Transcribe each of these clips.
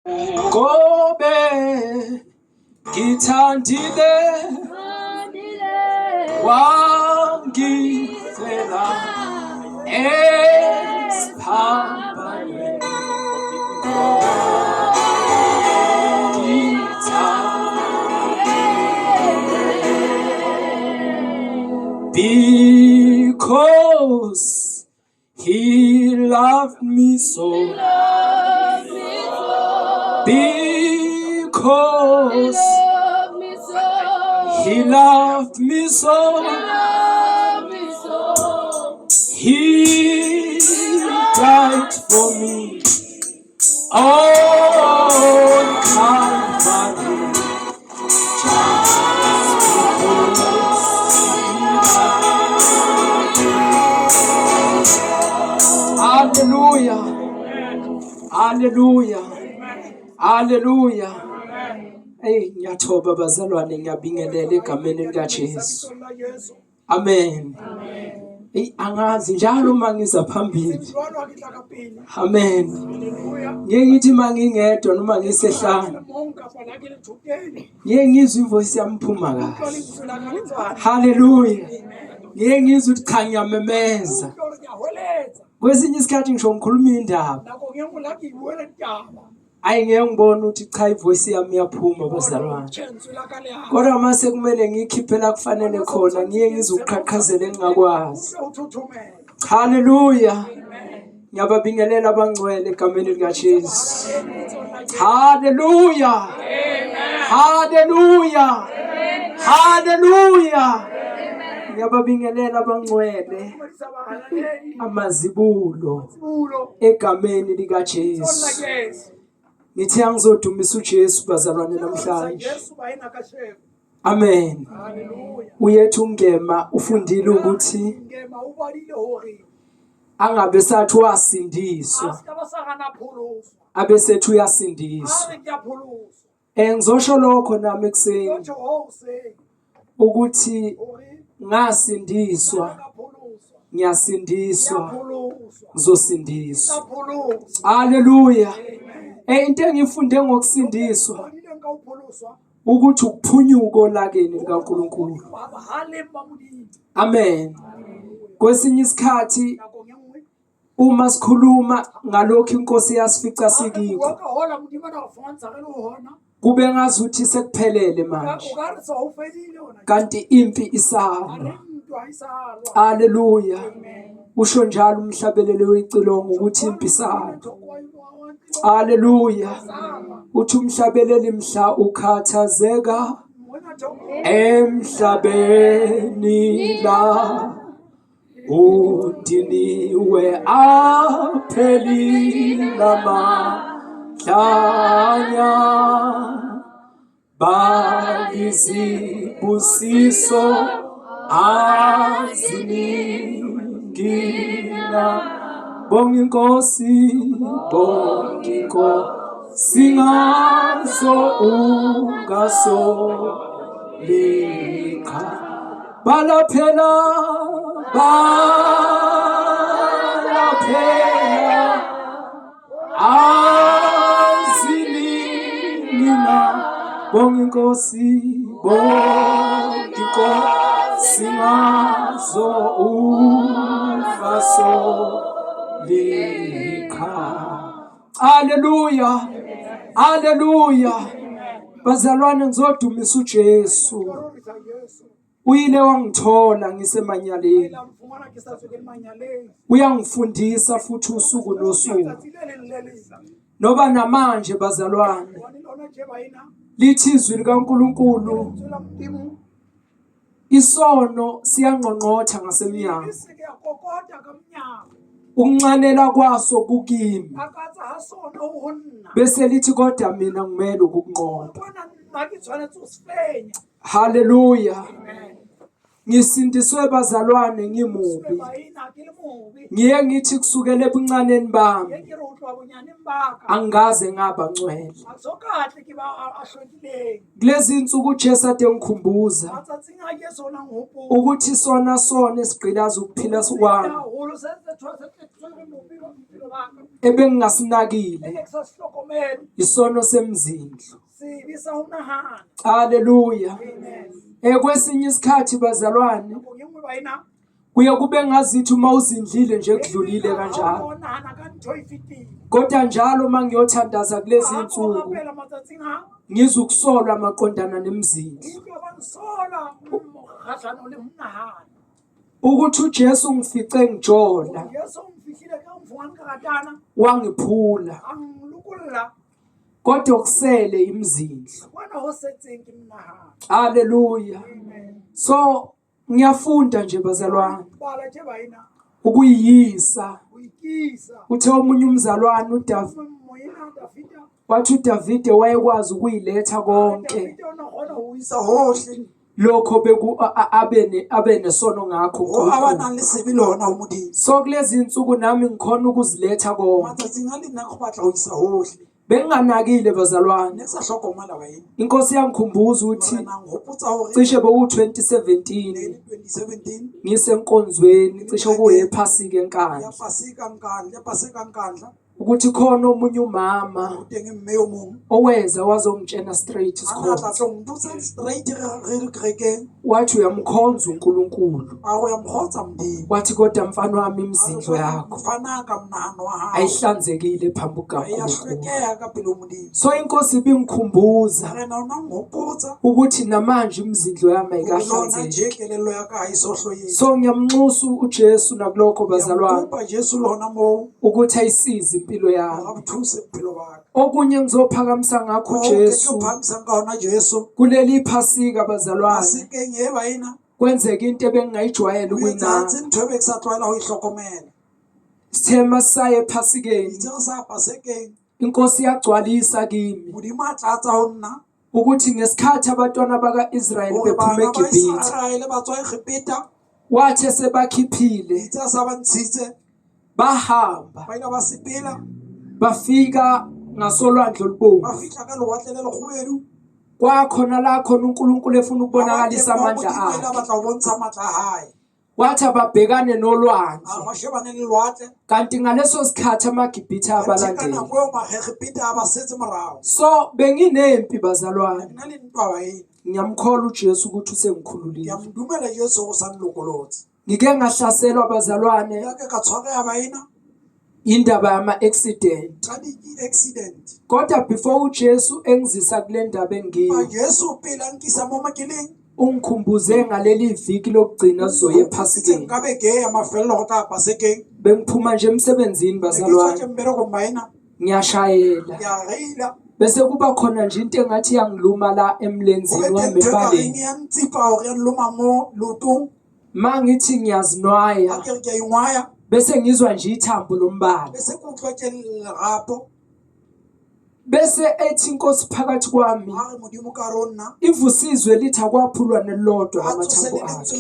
Kobe ngithandile wangifela esiphambanweni because He loved me so. Because he loved me so. He died for me on Calvary. Haleluya. Haleluya. Haleluya. Hey ngiyathoba bazalwane ngiyabingelela egameni likaJesu. Amen. Hey angazi njalo uma ngiza phambili. Amen. Ngeke ngithi uma ngingedwa noma ngisehlane. Ngeke ngizwe ivoice yami phuma kahle. Hallelujah. Ngeke ngizwe ukuthi cha ngiyamemeza. Kwesinye isikhathi ngisho ngikhuluma indaba. Ayi ngeke ngibone ukuthi cha ivoice yami iyaphuma bazalwane. Kodwa uma sekumele ngiyikhiphe la kufanele khona ngiye ngizuqhaqhazela engingakwazi. Hallelujah. Ngiyababingelela abangcwele egameni likaJesu. Hallelujah. Hallelujah. Hallelujah. Ngiyababingelela abangcwele amazibulo egameni likaJesu. Ngithi angizodumisa uJesu bazalwane namhlanje. Amen. Uyethu uNgema ufundile ukuthi angabe sathi wasindiswa abesethi uyasindiswa. Eh ngizosho lokho nami ekuseni ukuthi ngasindiswa ngiyasindiswa ngizosindiswa. Haleluya. Eh into engifunde ngokusindiswa ukuthi ukuphunyuka olakeni likaNkulunkulu. Amen. Kwesinye isikhathi uma sikhuluma ngalokhu inkosi yasifica sikikho kube ngazuthi sekuphelele manje kanti impi isalwa. Haleluya. Usho njalo umhlabeleli wecilongo ukuthi impi isalwa. Haleluya. Uthi umhlabeleli mhla ukhathazeka emhlabeni la udiniwe aphelile amahlanya balizibusiso aziningina bonga inkosi bonga inkosi ngazo ungasolikha balaphela balaphela aziningina bonga inkosi bonga inkosi ngazo ungaso likha. Haleluya, haleluya bazalwane, ngizodumisa uJesu. Uyile wangithola ngisemanyaleni, uyangifundisa futhi usuku nosuku. Noba namanje bazalwane, lithi izwi likaNkulunkulu isono siyanqonqotha ngasemnyango, ukunxanela kwaso kukimi, bese lithi kodwa mina ngimele ukukunqoba. Haleluya. Ngisindiswe bazalwane ngimubi. Ngiye ngithi kusukela ebuncaneni bami angikaze ngaba ngcwele. Kulezi insuku uJesu ade ngikhumbuza ukuthi sona sona esigqilaza ukuphila kwami. Ebengingasinakile isono semzindlo. Haleluya. Kwesinye isikhathi bazalwane kuye kube ngazithi uma uzindlile nje kudlulile kanjalo. Kodwa njalo uma ngiyothandaza kulezi insuku ngizwe ukusolwa maqondana nemzindlo. Ukuthi uJesu ngifice ngijola wangiphula kodwa kusele imizindlo. Haleluya. So ngiyafunda nje bazalwane ukuyiyisa. Uthe omunye umzalwane uDavid wathi uDavide wayekwazi ukuyiletha konke lokho beku abe abe nesono ngakho so kulezi insuku nami ngikhona ukuziletha konke. Benginganakile bazalwane. Inkosi yangikhumbuza ukuthi cishe boku-2017 ngisenkonzweni cishe kuyephasika eNkandla ukuthi khona omunye umama oweza wazongitshena straight isikhonza wathi uyamkhonza uNkulunkulu wathi kodwa mfana wami imizindlo yakho ayihlanzekile phambi kukaNkulunkulu. So inkosi ibingikhumbuza ukuthi namanje imizindlo yami ayikahlanzeki. So ngiyamnxusa uJesu nakulokho bazalwane ukuthi ayisize impilo yami. Okunye ngizophakamisa ngakho uJesu kuleli Phasika bazalwane kwenzeka into ebengingayijwayele ukuyinaka. Sithe masisaye ephasikeni inkosi yagcwalisa kimi ukuthi ngesikhathi abantwana baka-Israyeli bephuma eGibhithe wathi esebakhiphile bahamba bafika ngasolwandle olubomvu kwakhona la khona uNkulunkulu efuna ukubonakalisa amandla akhe. Wathi ababhekane nolwandle. Kanti ngaleso sikhathi amaGibhithe abalandela. So benginempi bazalwane. Ngiyamkholwa uJesu ukuthi usengikhululile. Ngike ngahlaselwa bazalwane. Indaba yama-accident. Kodwa before uJesu engizisa kule ndaba engiyo. Ungikhumbuze ngaleli viki lokugcina sizoya ephasikeni. Bengiphuma nje emsebenzini bazalwane. Ngiyashayela. Bese kuba khona nje into engathi yangiluma la emlenzini wami ebaleni. Ma ngithi ngiyazinwaya. Bese ngizwa nje ithambo lombala. Bese ethi inkosi phakathi kwami ivusizwe lithi akwaphulwa nelilodwa lamathambo akhe.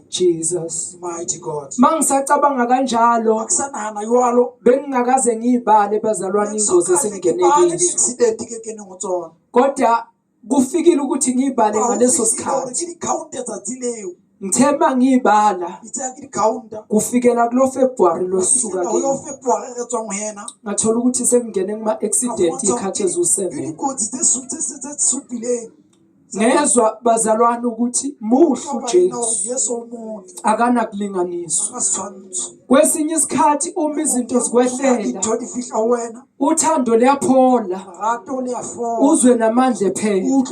Jesus mighty God mangisacabanga kanjalo bengingakaze ngiyibale bazalwane ingozi esengingene kizo kodwa kufikile ukuthi ngiyibale ngaleso sikhathi. Ngithe uma ngiyibala kufikela kulo February losuka kimi ngathola ukuthi sengingene kuma-accident iy'khathi eziwu-7. Ngezwa bazalwane ukuthi muhle uJesu akanakulinganiswa. Kwesinye isikhathi uma izinto zikwehlela uthando luyaphola uzwe namandla ephela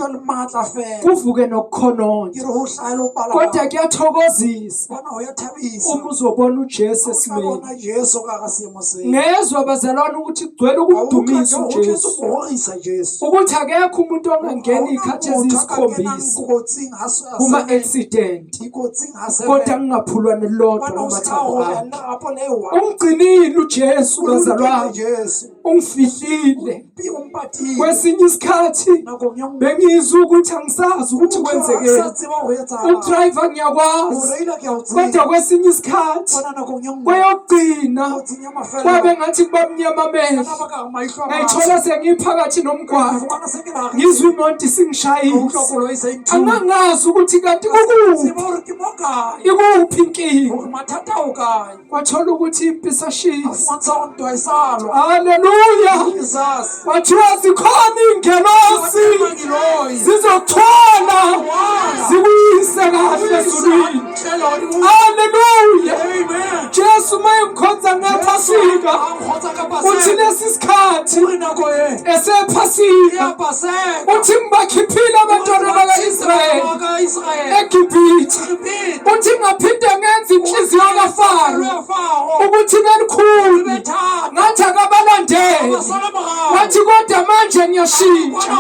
kuvuke nokukhononda kodwa kuyathokozisa uma uzobona uJesu esimeni. Ngezwa bazalwane ukuthi kugcwele ukumdumisa uJesu ukuthi akekho umuntu ongangena iy'khathi eziyisikhombisa kuma-accident kodwa ngingaphulwa nelilodwa lamathambo akhe. Ungigcinile uJesu bazalwane. Ungifihlile. Kwesinye isikhathi bengizwa ukuthi angisazi ukuthi kwenzekeni. Ukudrive ngiyakwazi. Kodwa kwesinye isikhathi kweyokugcina kwabe ngathi kuba mnyama amehlo. Ngayithola sengiphakathi nomgwaqo. Ngizwa imoto isingishayisa. Angangazi ukuthi kanti kukuphi. Ikuphi inkinga? Kwathola ukuthi impi isashisa. Haleluya! Kwathiwa zikhona iy'ngelosi zizokuthwala zikuyise kahle ezulwini. Haleluya! Jesu uma engikhonza ngephasika uthi lesi sikhathi esephasika uthi ngibakhiphile abantwana baka-Israyeli eGibhithe uthi ngaphinde ngenza inhliziyo kaFaro ukuthi belikhulu ngathi akabalandeli wathi kodwa manje ngiyashintsha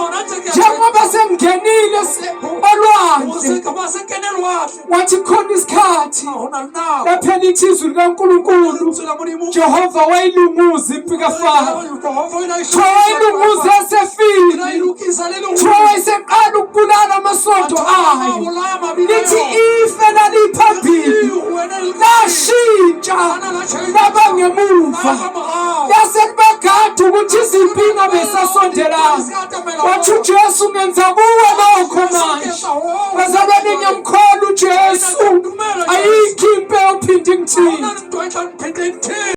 njengoba sengingenile olwandle wathi khona isikhathi lapha lithi izwi likaNkulunkulu Jehova wayilunguza impi kaFaro kuthiwa wayilunguza esefile kuthiwa wayeseqala ukubulala amasonto ayo lithi ife laliphambili lashintsha laba ngemuva lase libagada ukuthi izimpi ingabe isasondelana wathi uJesu ngenza kuwe lokho manje bazalwane ngiyamkholwa uJesu ayikho impi eyophinda ingithinte.